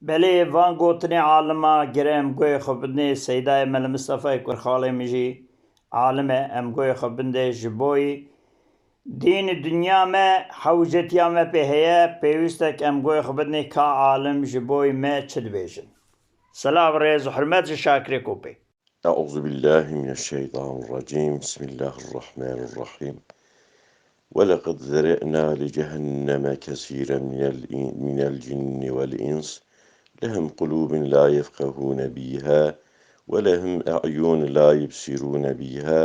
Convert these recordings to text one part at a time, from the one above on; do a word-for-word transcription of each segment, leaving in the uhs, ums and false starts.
Belê, van gotinê alima gire em goyê xwe bidinê Seydayê Mele Mistefayê Kurxalê min jî alim e, em goyê xwe bindê ji boyî dîn û dinya me hewcetiya me pê heye, pêwîst e ke em goyê xwe bidinê ka alim ji boyî me çi dibêjin. Silav, rêz û hurmet ji Şakirê Kopê. أعوذ بالله من الشيطان الرجيم. بسم الله الرحمن الرحيم. ولقد ذرأنا لجهنم كثيرا من الإن- من الجن والإنس لهم قلوب لا يفقهون بها ولهم أعين لا يبصرون بها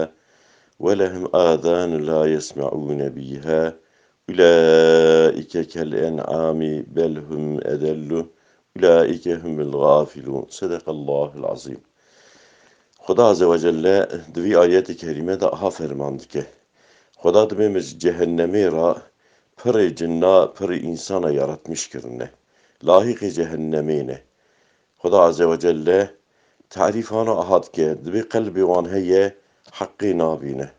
ولهم آذان لا يسمعون بها أولئك كالأنعام بل هم أضل أولئك هم الغافلون. صدق الله العظيم. Xuda Azze ve Celle di vî ayetê kerîme de aha ferman dike. Xuda dibê min ji cehennemê re pirê cinna, pirê însana yaratmiş kirine. Lahîqê cehennemê ne. Xuda Azze ve Celle tarîfana aha dike, dibê qelbê wan heye, heqê nabîne.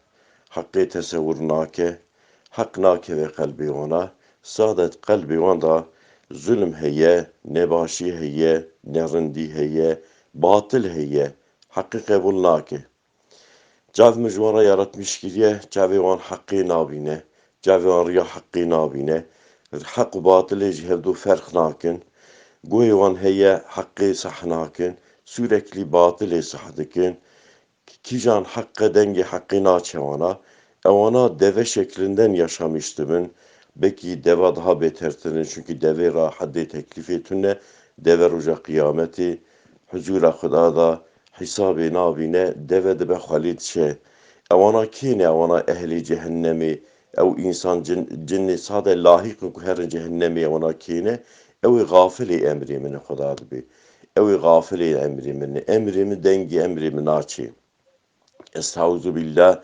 Heqê tesewur nake, heq nakeve qelbê wana. Sade qelbê wan de zulm heye, nebaşî heye, nerindî heye, batil heye. Heqê qebûl nake. Çav min ji wan re yaratmiş kiriye, çavê wan heqê nabîne, çavê wan riya heqê nabîne. Heq û batilê ji hevdû ferq nakin. Guhê wan heye, heqê seh nakin. Sûreklî batilê seh dikin. Kîjan heqe dengê heqê naçe wana. Ewana deve şeklinden yaşamiş dibin. Belkî deva daha betertir in, çunkî devê ra hedê teklîfê tune. Deve roja qiyametê huzûra Xuda da hîsabê nabîne, deve dibe xwelê diçe. Ewana kê ne? Ewana ehlê cehennemê. Ew însan cin, cinê sade lahîq in ku herin cehennemê, ewana kê ne? Ew ê xafilê emrê min e, Xuda dibê. Ew ê xafilê emrê min e. Emrê min dengê emrê min naçê. Estauzu billah.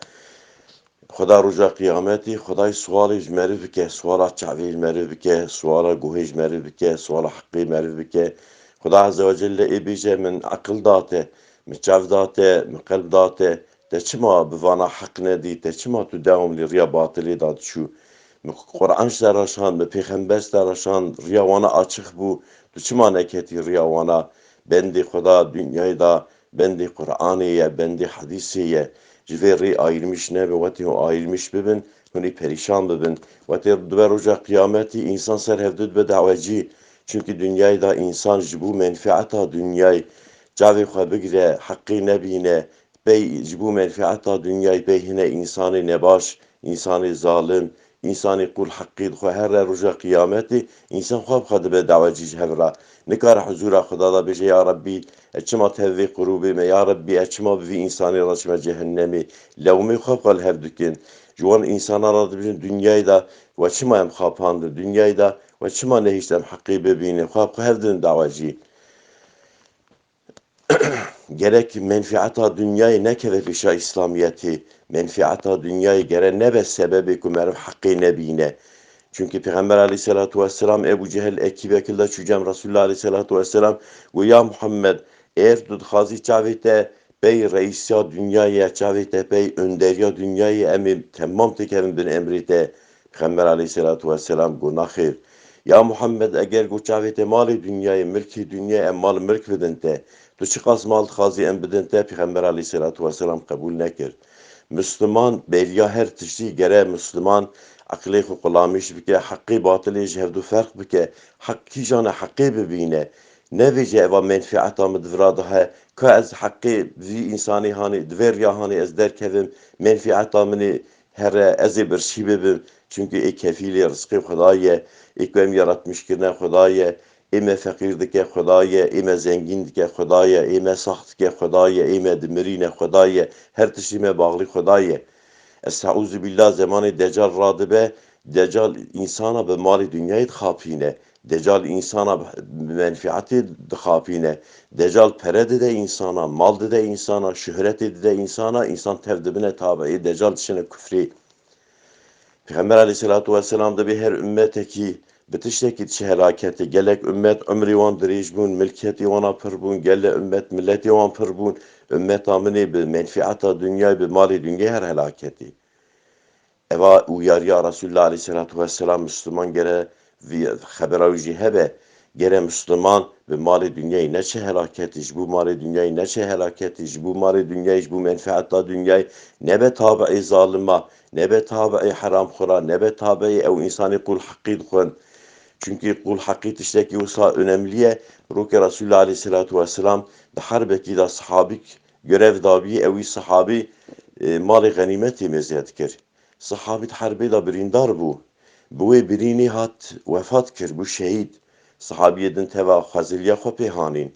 Xuda roja qiyametê, Xudayê sualê ji meriv bike, suala çavê ji meriv bike, suala guhê ji meriv bike, suala heqê meriv bike. Xuda Azze ve Celle ê bêje, min eqil date, min çav date, min qelb date, te çima bi vana heq nedî, te çima tu dewam li riya batilê da diçû? Min Quran ji te re şand, min pêxember ji te re şand, riya wana açix bû, tu çima neketî riya wana? Bendê Xuda dinyayê da bendê Quranê ye, bendê hedîsê ye. Ji vê rê ayirmiş nebe, wetê hûn ayirmiş bibin, hûn ê perîşan bibin. Wetê dibe roja qiyametî, însan ser hevdu dibe dawecî. Çunkî dinyayê da însan ji bo menfieta dinyayê çavê xwe bigire, heqê nebîne, pey ji bo menfieta dinyayê pey hine însanê nebaş, însanê zalim, însanê qûl heqî dixwe. Here roja qiyametê însan xwe bi xwe dibe dawecî ji hev re. Nikare huzûra Xuda da bêje, ya Rebbî, ez çima tevê qurûbê me, ya Rebbî, ez çima bi vî însanê re çime cehennemê? Lewmê xwe bi xwe li hev dikin. Ji wan însanan re dibêjin, dinyayê de we çima em xapandin? Dinyayê de we çima nehişt em heqî bibînin? Xwe bi xwe hev didin dawecî. Gerek menfieta dinyayê nekeve pêşa îslamiyetê. Menfieta dinyayê gere nebe sebebê ku meriv heqê nebîne. Çunkî Pêxember aleyhisselatu vesselam Ebu Cehil ekîbekil de çû cem Resulullah aleyhisselatu vesselam, got, ya Muhammed, eger tu dixwazî çavê te pey reîsiya dinyayê ye, çavê te pey önderiya dinyayê, em ê temam têkevin bin emrê te. Pêxember aleyhisselatu vesselam got, naxêr. Ya Muhammed, eger got çavê te malê dinyayê, milkê dinyayê, em mal milk bidin te. Tu çiqas mal dixwazî em bidin te? Pêxember aleyhisselatu vesselam qebûl nekir. Misliman beriya her tiştî gere Misliman eqilê xwe qulamîş bike, heqê batilê ji hevdu ferq bike, heq kîjan e heqê bibîne. Nebêje eva menfieta min di vira de he, ka ez heqê vî însanê hanê, di vê riya hanê ez derkevim, menfieta min ê here, ez ê birçî bibim. Çunkî ê kefîlê rizqê Xuda ye, ê ku em yaratmiş kirine Xuda ye, ê me feqîr dike Xuda ye, ê me zengîn dike Xuda ye, ê me sax dike Xuda ye, ê me dimirîne Xuda ye, her tiştî me baxlî Xuda ye. Estauzu billah, zemanê Decal radibe, Decal însana bi malê dinyayê dixapîne. Decal însana bi menfietê dixapîne. Decal pere dide însana, mal dide însana, şuhretê dide însana, însan tev dibine tabeî Decal, diçine kufrê. Pêxember aleyhisselatu vesselam dibê her ummetekî bi tiştekî diçe helaketê. Gelek ummet umrê wan dirêj bûn, milketê wana pir bûn, gelek ummet milletê wan pir bûn. Ummeta min ê bi menfieta dinyayê, bi malê dinyayê her helaketê. Eva uyariya Resulullah aleyhisselatu vesselam Müslüman gere vî xebera wî jî hebe. Gere Misliman bi malê dinyayê neçe helaketî, ji bo malê dinyayê neçe helaketî, ji bo malê dinyayê, ji bo menfeeta dinyayê nebe tabi'ê zalima, nebe tabi'ê heramxwera, nebe tabi'ê ew însanê qûl heqî dixwin. Çunkî qûl heqî tiştekî wisa önemlî ye. Rokê Resûlullah aleyhisselatu vesselam di herbekî de sihabîk görev dabî, ewî sihabî, e, malê xenîmetê mêze dikir. Sihabî di herbê de birîndar bû. Bi wê birînî hat wefat kir, bû şehîd. Sihabiyê din teva xweziliya xwe pê hanîn.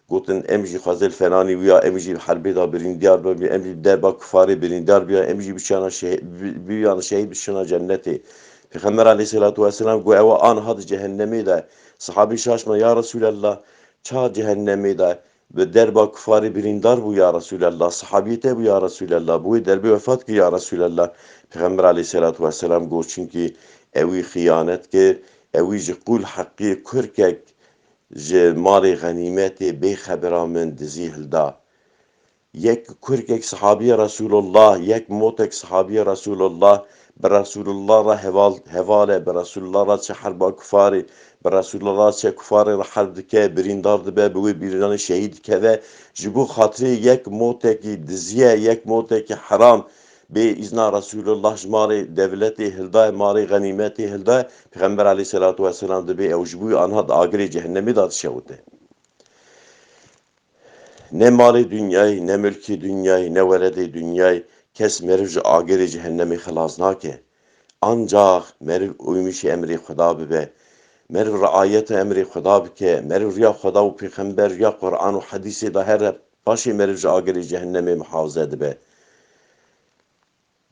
Gotin, em jî xwezil felanî wî ya, em jî herbê de birîndar bibin, em jî derba kufarê birîndar biya, em jî biçana şehî-, bi-, biyana şehîd biçina cennetê. Pêxember aleyhisselatu vesselam got, ewa aniha di cehennemê de. Sihabî şaş ma, ya Resûlallah, ça cehennemê de? Bi derba kufarê birîndar bû ya Resûlallah, sihabiyê te bû ya Resûlallah, bi wê derbê wefat kir ya Resûlallah. Pêxember aleyhisselatu vesselam got, çunkî ewî xiyanet kir, ewî ji qûl heqî kurkek ji malê xenîmetê bê xebera min dizî hilda. Yek kurkek sihabiyê Resûlullah, yek motek sihabiyê Resûlullah, bi Resûlullah re heval, heval e, bi Resûlullah re çi herba kufarê, bi Resûlullah re çi kufarê re herb dike, birîndar dibe, bi wê birînanê şehîd dikeve. Ji bo xatirê yek motekî diziye, yek motekî heram, bê îzna Resûlullah ji malê devletê hildaye, malê xenîmetê hildaye, Pêxember aleyhisselatu vesselam dibê ew ji bo aniha di agirê cehennemê de dişewite. Ne malê dinyayê, ne milkê dinyayê, ne weledê dinyayê kes meriv ji agirê cehennemê xilas nake. Ancax meriv ûmîşê emrê Xweda bibe. Meriv riayeta emrê Xweda bike. Meriv riya Xweda û Pêxember, riya Quran û Hedîsê de here, paşê meriv ji agirê cehennemê mihafize dibe.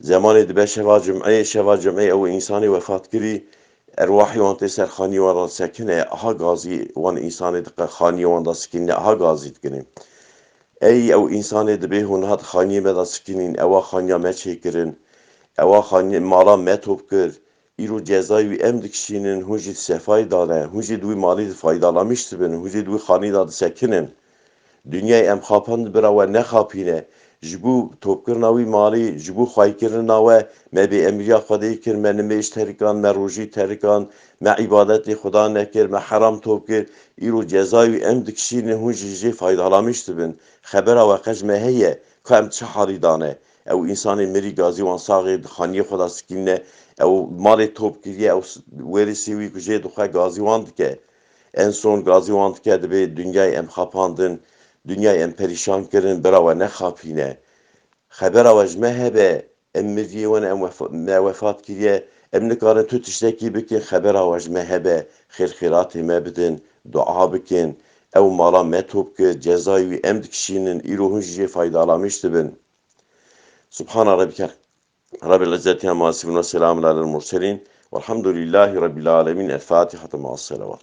Zemanê dibe şeva cumeyê, şeva cumeyê ew însanê wefat kirî, erwahê wan tê ser xaniyê wan re sekine, aha gazî wan însanê diqe xaniyê wan de sikînine, aha gazî dikine. Ey ew însanê dibê hûn hat xaniyê me de sikînîn, ewa xaniya me çêkirin, ewa xaniyê mala me top kir, îro cezayê wî em dikişînin, hûn jî di sefayê de ne, hûn jî di wî malî de faydalamiş dibin, hûn jî di wî xanî de disekinin. Dinyayê em xapand bira we nexapîne. Ji bo topkirina wî malî, ji bo xwayîkirina we, me bêemriya Xwedê kir, me nimêj terikan, me rojî terikan, me îbadetê Xuda nekir, me heram top kir. Îro cezayê wî em dikişînin, hûn jî jê faydalamîş dibin. Xebera we qe ji me heye, ka em çi halî dane? Ew însanê mirî gazî wan saxê di xaniyê xwe de sikînine, ew malê top kiriye, ew s-, wêrisê wî ku jê dixwe gazî wan dike. En son gazî wan dike, dibê dinyayê em xapandin, dinyayê em perîşan kirin, bira we nexapîne. Xebera we ji me hebe, em miriyê we ne, em wefa-, me wefat kiriye, em nikarin tu tiştekî bikin, xebera we ji me hebe, xêr xêratê me bidin, dua bikin, ew mala me top kir, cezayê wî em dikişînin, îro hûn jî jê faydalamîş dibin. Subhana Rabbike Rabbil İzzeti amma yasifun ve selamun alel murselin velhamdülillahi Rabbil alemin. El Fatiha ma selavat.